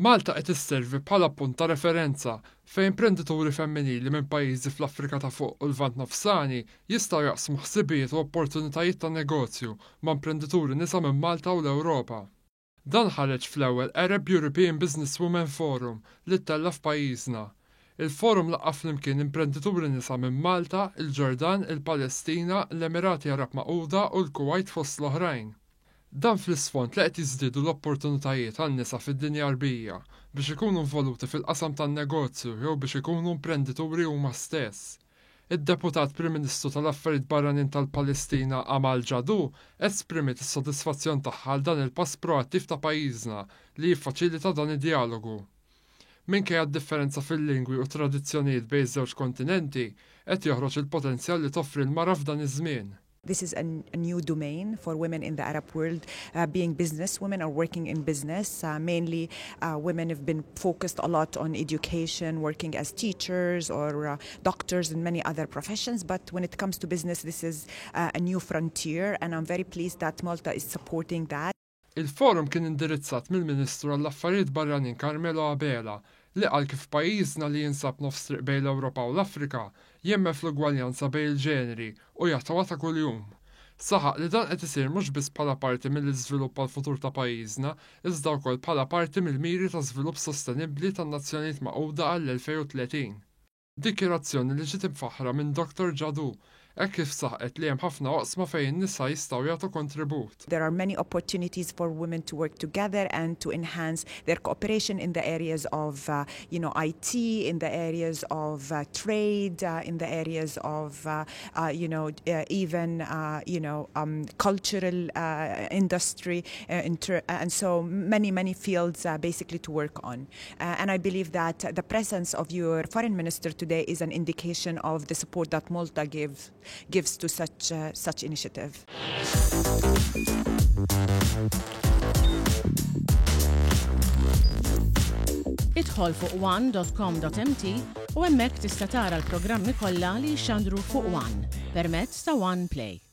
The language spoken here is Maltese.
Malta qed isservi bħala punt ta' referenza fejn imprendituri femminili minn pajjiżi fl-Afrika ta' Fuq u l-Lvant Nofsani jistgħu jaqsmu ħsibijiet u opportunitajiet ta' negozju ma' imprendituri nisa minn Malta u l-Ewropa. Dan ħareġ fl-ewwel Arab European Businesswomen Forum li ttella' f'pajjiżna. Il-forum laqqa' flimkien imprendituri nisa minn Malta, il-Ġordan, il-Palestina, l-Emirati Għarab Magħquda u l-Kuwajt fost l-oħrajn. Dan fl-isfond li qed jiżdiedu l-opportunitajiet għan-nisa fid-dinja Għarbija biex ikunu involuti fil-qasam tan-negozju jew biex ikunu imprendituri huma stess. Id-Deputat Prim Ministru tal-Affarijiet Barranin tal-Palestina Amal Jadou esprimiet is-sodisfazzjon tagħha għal dan il-pass proattiv ta' pajjiżna li jiffaċilita dan id-djalogu. Minkejja d-differenza fil-lingwi u t-tradizzjonijiet bejn iż-żewġ kontinenti, qed joħroġ il-potenzjal li toffri l-mara f'dan iż-żmien. This is a, a new domain for women in the Arab world, being business women or working in business. Mainly, women have been focused a lot on education, working as teachers or doctors and many other professions. But when it comes to business, this is a new frontier, and I'm very pleased that Malta is supporting that. Il-forum kien indirizzat mill-Ministru għall-Affarijiet Barranin Carmelo Abela li qal kif pajjiżna li jinsab nofs triq bejn l-Ewropa u l-Afrika jemmen fl-ugwaljanza bejn il-ġeneri u jaħtawha ta' kuljum. Saħaq li dan qed isir mhux biss bħala parti mill-iżvilupp għall-futur ta' pajjiżna iżda wkoll bħala parti mill-miri ta' żvilupp sostenibbli tan-Nazzjonijiet Magħquda għall-2030. Dikjarazzjoni li ġiet imfaħħra minn Dottor Jadou hekk kif saħqet li hemm ħafna oqsma fejn in-nisa jistgħu jagħtu kontribut. There are many opportunities for women to work together and to enhance their cooperation in the areas of uh, you know, IT, in the areas of uh, trade, uh, in the areas of uh, uh, you know, uh, even uh, you know, um, cultural uh, industry, uh, inter- and so many, many fields uh, basically to work on. Uh, and I believe that the presence of your foreign minister today is an indication of the support that Malta gives, gives to such, uh, such initiative. Idħol fuq one.com.mt u hemmhekk tista' tara l-programmi kollha li jxandru fuq One permezz ta' One Play.